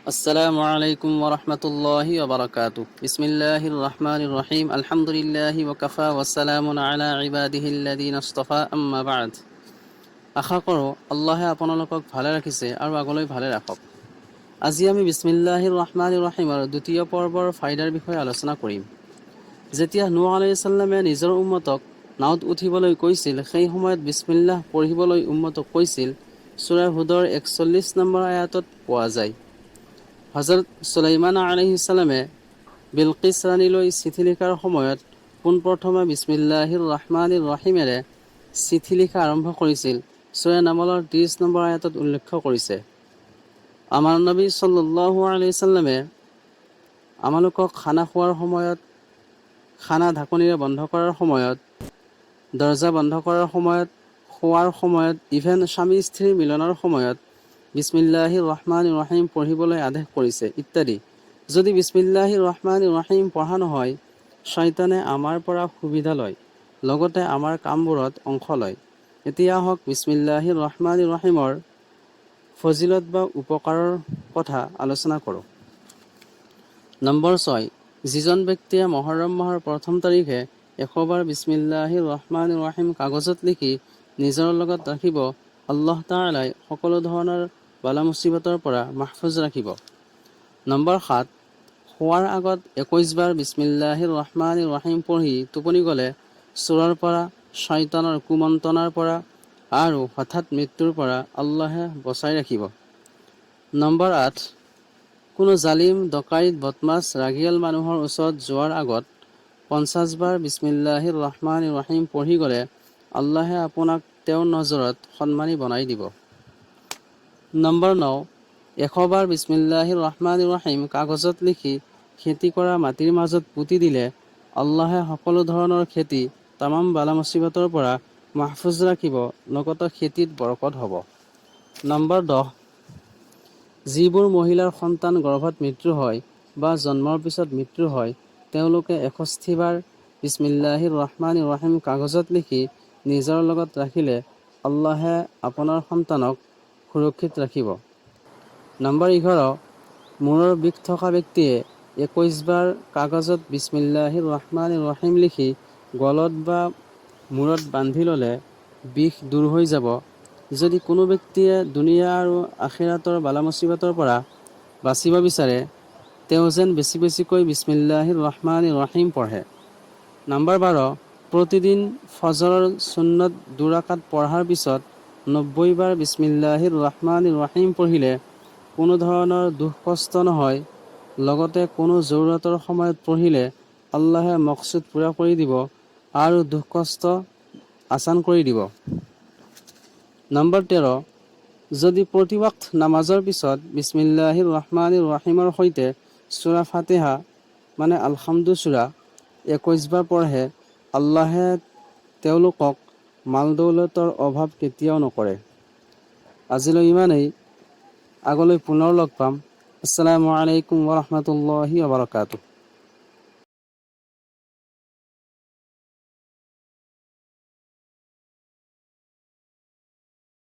السلام عليكم ورحمة الله وبركاته. بسم الله الرحمن الرحيم. الحمد لله وكفى وسلام على عباده الذين اصطفى. أما بعد. আশা কৰোঁ আল্লাহে আপোনালোকক ভালে ৰাখিছে আৰু আগলৈ ভালে ৰাখক। আজি আমি বিছমিল্লাহিৰ ৰহমান ৰহিমৰ দ্বিতীয় পৰ্বৰ ফাইদাৰ বিষয়ে আলোচনা কৰিম। যেতিয়া নূহ আলাইহিছালামে নিজৰ উম্মতক নাৱত উঠিবলৈ কৈছিল, সেই সময়ত বিছমিল্লাহ পঢ়িবলৈ উম্মতক কৈছিল। ছূৰা হুদৰ 41 নম্বৰ আয়াতত পোৱা যায়। হজৰত চুলাইমান আলাইহিছালামে বিলকিছ ৰাণীলৈ চিঠি লিখাৰ সময়ত পোনপ্ৰথমে বিছমিল্লাহিৰ ৰহমানিৰ ৰহিমেৰে চিঠি লিখা আৰম্ভ কৰিছিল। ছূৰা নামলৰ 30 নম্বৰ আয়াতত উল্লেখ কৰিছে। আমাৰ নবী সাল্লাল্লাহু আলাইহি সাল্লামে আমালোকক খানা খোৱাৰ সময়ত, খানা ঢাকনিৰে বন্ধ কৰাৰ সময়ত, দৰ্জা বন্ধ কৰাৰ সময়ত, খোৱাৰ সময়ত, ইভেন স্বামী স্ত্ৰীৰ মিলনৰ সময়ত বিছমিল্লাহিৰ ৰহমান ৰহিম পঢ়িবলৈ আদেশ কৰিছে ইত্যাদি। যদি বিছমিল্লাহিৰ ৰহমান ৰহিম পঢ়া নহয়, ছয়তানে আমাৰ পৰা সুবিধা লয়, লগতে আমাৰ কামবোৰত অংশ লয়। এতিয়া আহক বিছমিল্লাহিৰ ৰহমান ৰহিমৰ ফজিলত বা উপকাৰৰ কথা আলোচনা কৰোঁ। নম্বৰ 6, যিজন ব্যক্তিয়ে মহৰম মাহৰ প্ৰথম তাৰিখে 100 বাৰ বিছমিল্লাহিৰ ৰহমান ৰহিম কাগজত লিখি নিজৰ লগত ৰাখিব, আল্লাহ তাআলাই সকলো ধৰণৰ বালা মুচিবতৰ পৰা মাহফুজ ৰাখিব। নম্বৰ 7, শোৱাৰ আগত 21 বাৰ বিছমিল্লাহিৰ ৰহমান ৰহিম পঢ়ি টোপনি গ'লে চোৰৰ পৰা, ছয়তানৰ কুমন্ত্ৰণাৰ পৰা আৰু হঠাৎ মৃত্যুৰ পৰা আল্লাহে বচাই ৰাখিব। নম্বৰ 8, কোনো জালিম, ডকাইত, বদমাছ, ৰাগিয়াল মানুহৰ ওচৰত যোৱাৰ আগত 50 বাৰ বিছমিল্লাহিৰ ৰহমান ৰহিম পঢ়ি গ'লে আল্লাহে আপোনাক তেওঁৰ নজৰত সন্মানী বনাই দিব। নম্বৰ 9, 100 বাৰ বিছমিল্লাহিৰ ৰহমান ৰহিম কাগজত লিখি খেতি কৰা মাটিৰ মাজত পুতি দিলে আল্লাহে সকলো ধৰণৰ খেতি, তামাম বালা মুচিবতৰ পৰা মাহফুজ ৰাখিব, লগতে খেতিত বৰকত হ'ব। নম্বৰ 10, যিবোৰ মহিলাৰ সন্তান গৰ্ভত মৃত্যু হয় বা জন্মৰ পিছত মৃত্যু হয়, তেওঁলোকে 61 বাৰ বিছমিল্লাহিৰ ৰহমান ৰহিম কাগজত লিখি নিজৰ লগত ৰাখিলে আল্লাহে আপোনাৰ সন্তানক সুৰক্ষিত ৰাখিব। নম্বৰ 11, মূৰৰ বিষ থকা ব্যক্তিয়ে 21 বাৰ কাগজত বিছমিল্লাহিৰ ৰহমান ৰহিম লিখি গলত বা মূৰত বান্ধি ল'লে বিষ দূৰ হৈ যাব। যদি কোনো ব্যক্তিয়ে দুনিয়া আৰু আখিৰাতৰ বালা মুচিবতৰ পৰা বাচিব বিচাৰে, তেওঁ যেন বেছি বেছিকৈ বিছমিল্লাহিৰ ৰহমান ৰহিম পঢ়ে। নম্বৰ 12, প্ৰতিদিন ফজৰৰ চুন্নত দুৰাকাত পঢ়াৰ পিছত 90 বাৰ বিছমিল্লাহিৰ ৰহমান ৰহিম পঢ়িলে কোনো ধৰণৰ দুখ কষ্ট নহয়, লগতে কোনো জৰুৰতৰ সময়ত পঢ়িলে আল্লাহে মকচুদ পূৰা কৰি দিব আৰু দুখ কষ্ট আচান কৰি দিব। নম্বৰ 13, যদি প্ৰতি ৱাক্ত নামাজৰ পিছত বিছমিল্লাহিৰ ৰহমান ৰহিমৰ সৈতে ছূৰা ফাতিহা, মানে আলহামদু ছূৰা, 21 বাৰ পঢ়ে, আল্লাহে তেওঁলোকক মাল দৌলতৰ অভাৱ কেতিয়াও নকৰে। আজিলৈ ইমানেই। আগলৈ পুনৰ লগ পাম। আসসালামু আলাইকুম ওৰহমতুল্লাহি ওবৰাকাতুহ।